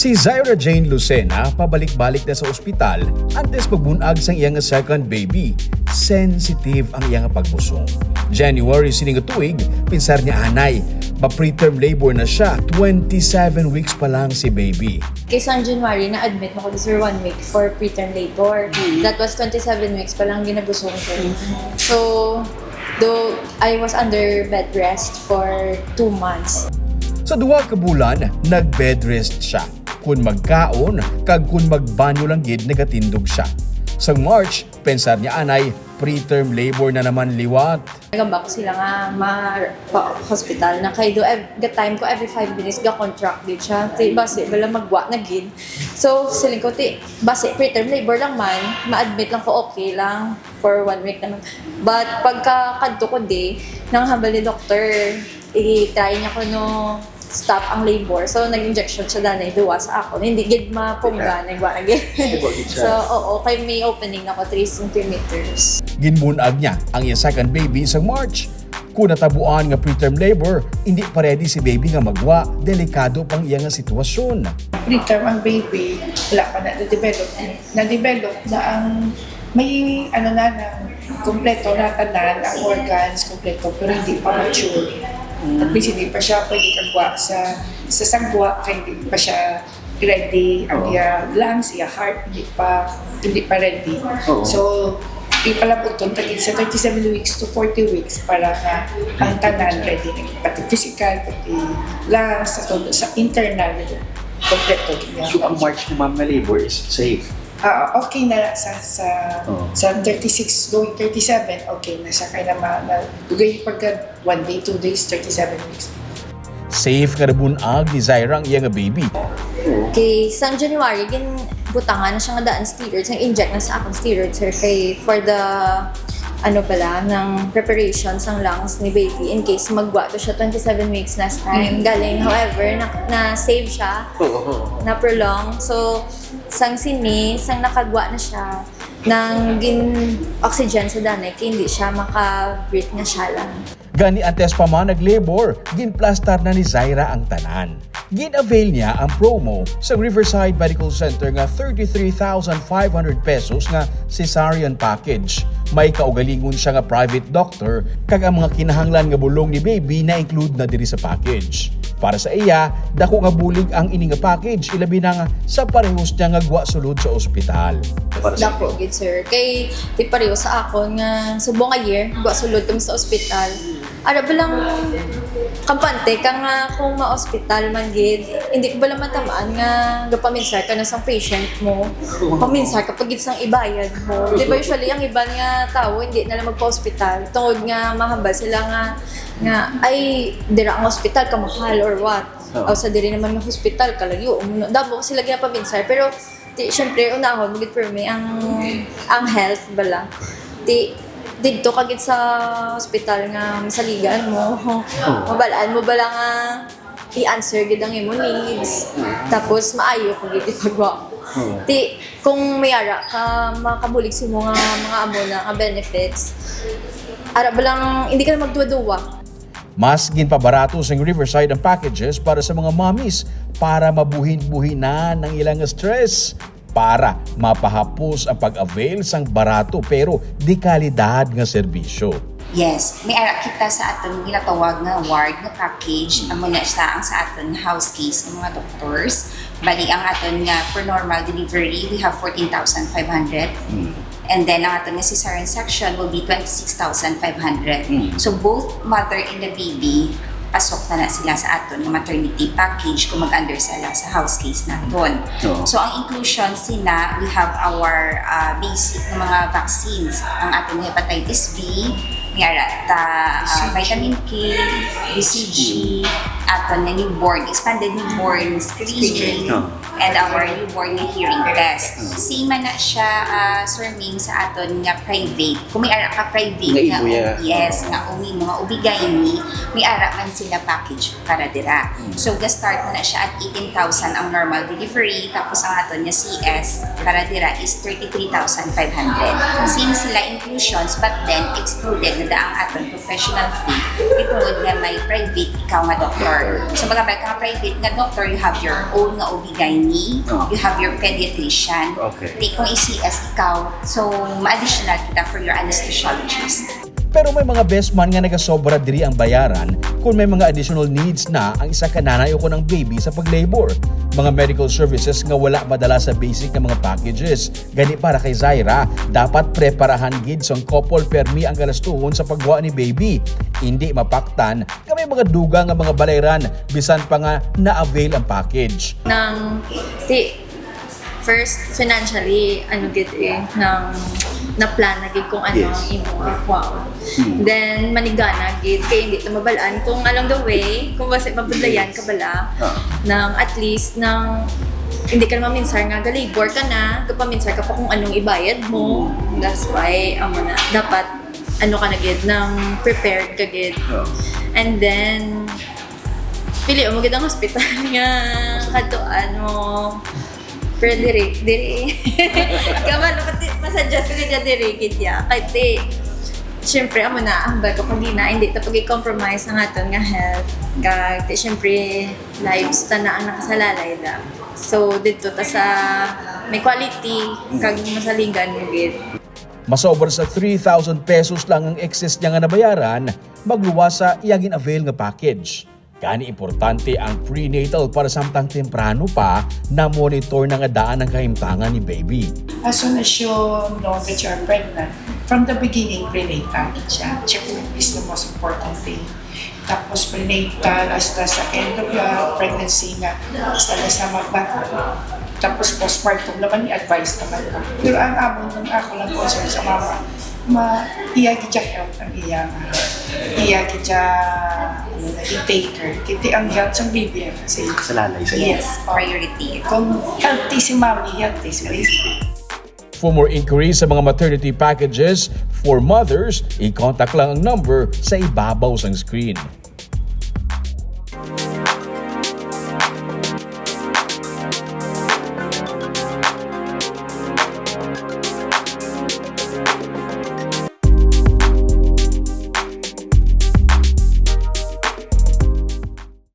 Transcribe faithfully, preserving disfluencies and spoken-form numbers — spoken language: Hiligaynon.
Si Zaira Jane Lucena pabalik-balik na sa ospital antes magbunag sang iya nga second baby. Sensitive ang iya nga pagbusong. January sini nga tuig, pinsar niya anay, ma-preterm labor na siya, twenty-seven weeks pa lang si baby. Kay sang January, na-admit na ko, sir, one week for preterm labor. That was twenty-seven weeks pa lang ginabusong ko. So, though I was under bed rest for two months. Sa duha ka bulan, nag-bed rest siya. Kun magkaon, kag kun magbanyo lang gid, nagatindog siya. Sang March, pensar niya anay, preterm labor na naman liwat. Nagamba ko sila nga ma pa hospital na kay do ev- the time ko every five minutes ga contract gid siya. Ti basi bala magwa na gid. So siling ko ti basi preterm labor lang man, ma-admit lang ko, okay lang for one week naman. But pagka kadto ko di, nang hambal ni doktor, i-try niya ko no stop ang labor. So nag-injection siya danay duwa sa ako. Hindi gid mapungga, nagwa na gid. So oo, kay may opening na ko three centimeters. Ginbunag niya ang iya second baby sa March. Kung natabuan nga preterm labor, hindi pa ready si baby nga magwa, delikado pang iya nga sitwasyon. Preterm ang baby, wala pa na na-develop. Na-develop na ang may ano na na kompleto na tanan ang organs, kompleto pero hindi pa mature. At least hindi pa siya pwede kagwa sa sa sagwa kay hindi pa siya ready ang iya lungs, iya heart, hindi pa hindi pa ready. So ipalabuton tagid sa thirty-seven weeks to forty weeks para nga ang tanan ready na pati physical, pati lungs, sa, sa internal kompleto. So ang March ni ma'am nga labor is safe? Ah, okay na sa sa sa thirty-six going thirty-seven, okay na siya kay na ma, na dugay pagka one day, two days, thirty-seven weeks. Safe nga nabunag ni Zaira ang iya nga baby. Kay sang January, ginbutangan na siya nga daan steroids, nang inject na sa akong steroids, sir, kay for the ano pala, ng preparation sang lungs ni baby in case magwa to siya twenty-seven weeks last time. Galing, however, na, na-save siya, na-prolong. So, sang sini, sang nakagwa na siya, nang gin-oxygen sa danay, kay hindi siya maka-breathe nga siya lang. Gani antes pa man nag-labor, ginplastar na ni Zaira ang tanan. Gin-avail niya ang promo sa Riverside Medical Center nga thirty-three thousand five hundred pesos nga cesarean package. May kaugalingon siya nga private doctor, kag ang mga kinahanglan nga bulong ni baby na-include na diri sa package. Para sa iya, dako nga bulig ang ini nga package, ilabi na nga sa parehos niya nga gwa sulod sa ospital. Dako gid, sir. Kay di pareho sa akon nga subong nga year, gwa sulod kami sa ospital. Ara ba lang kampante ka nga kung ma-ospital man gid, hindi ko bala matamaan nga gapaminsar ka na sa patient mo. Paminsar ka pa gid sang ibayad mo. Di ba usually ang iban nga tawo hindi na lang magpa-ospital tungod nga mahambal sila nga nga ay dira ang ospital kamahal or what. Aw sa diri naman nga hospital kalayo. Damo sila ginapaminsar pero Ti, syempre, unahon mo gid permi ang, ang health bala. Ti, didto ka gid sa hospital nga masaligan mo. Mabalaan mo bala nga i-answer gid ang imo needs. Tapos, maayo ka gid ipagwa mo. Ti, kung may ara ka makabulig sa imo nga mga amo na nga benefits, ara ba lang, hindi ka na magduwa-duwa. Mas ginpabarato sang Riverside ang packages para sa mga mommies para mabuhin-buhinan ang ilang stress, para mapahapos ang pag-avail sang barato pero de kalidad nga serbisyo. Yes, may ara kita sa aton ginatawag nga ward nga package. Amo na siya ang sa aton nga house case nga mga doctors. Bali, ang aton nga for normal delivery, we have fourteen thousand five hundred. And then, ang aton nga cesarean section will be twenty-six thousand five hundred. So, both mother and the baby, pasok na na sila sa aton nga maternity package kung mag-under sila sa house case naton. So, ang inclusion sina, we have our ah, basic nga mga vaccines. Ang aton nga hepatitis B, may ara ta ah, vitamin K, B C G, Aton nga newborn, expanded newborn screening, Oh. and our newborn nga hearing test. Same man na siya, ah, Sir Ming, sa aton nga private. Kung may ara ka private Nga nga imo ya. O B S, nga umi mga O B-gyne, may ara man sila package para dira. So, ga-start mo na siya at eighteen thousand ang normal delivery, tapos ang aton nga C S para dira is thirty-three thousand five hundred. Same sila inclusions, but then excluded na ang aton professional fee, kay tungod nga may private ikaw nga doktor. So, magabay ka nga private nga doktor, you have your own nga O B-gyne, Oh. you have your pediatrician. Okay. Di kung i-C S ikaw, so ma-additional kita for your anesthesiologist. Pero may mga best man nga nagasobra diri ang bayaran kung may mga additional needs na ang isa ka nanay o kung ang baby sa pag-labor. Mga medical services nga wala madala sa basic nga mga packages. Gani para kay Zaira, dapat preparahan gid sang couple permi ang galastuhon sa pagwa ni baby. Hindi mapaktan nga may mga dugang nga mga balayran bisan pa nga na-avail ang package. Nang, di, first, financially, ano gid eh, nang na-plan na gid kung ano Yes. ang imo wow. Then, manigana gid, kay hindi ta mabalaan kung along the way, kung basi mabudlayan ka bala, Ah. nang at least, nang hindi ka na maminsar nga ga-labor ka na, gapaminsar ka pa kung anong ibayad mo. That's why, amo na, dapat, ano ka na gid, nang prepared ka gid. Oh. And then, pili mo gid ang hospital nga kadtuan mo. Pero diri, diri. Kabalo ko, ti-, masuggest ko gid diri gid ya. Kay ti, syempre, amo na, ang bago ko gina, hindi ta pag-compromise ang aton nga health. Kag ti, syempre, lives ta na ang nakasalalay da. So, dito ta sa may quality, kag masaligan mo gid. Masobra sa three thousand pesos lang ang excess niya nga nabayaran, magluwas sa iya gin-avail nga package. Gani importante ang prenatal para samtang temprano pa na monitor na nga daan ang kahimtangan ni baby. As soon as you know that you're pregnant, from the beginning, prenatal siya. Check is the most important thing. Tapos prenatal, hasta sa end of the pregnancy nga, hasta na sa magbata. Tapos postpartum naman, i-advise naman ka. Pero ang amon, ang ako lang concern sa mama, ma, iya gid siya health ang iya nga. Iya gid siya, ano, i-take care. Kiti ang health sa baby, kasi Sa lalay sa inyo. Yes. Priority. Kung healthy si mommy, healthy si baby. For more inquiries sa mga maternity packages for mothers, i-contact lang ang number sa ibabaw sang screen.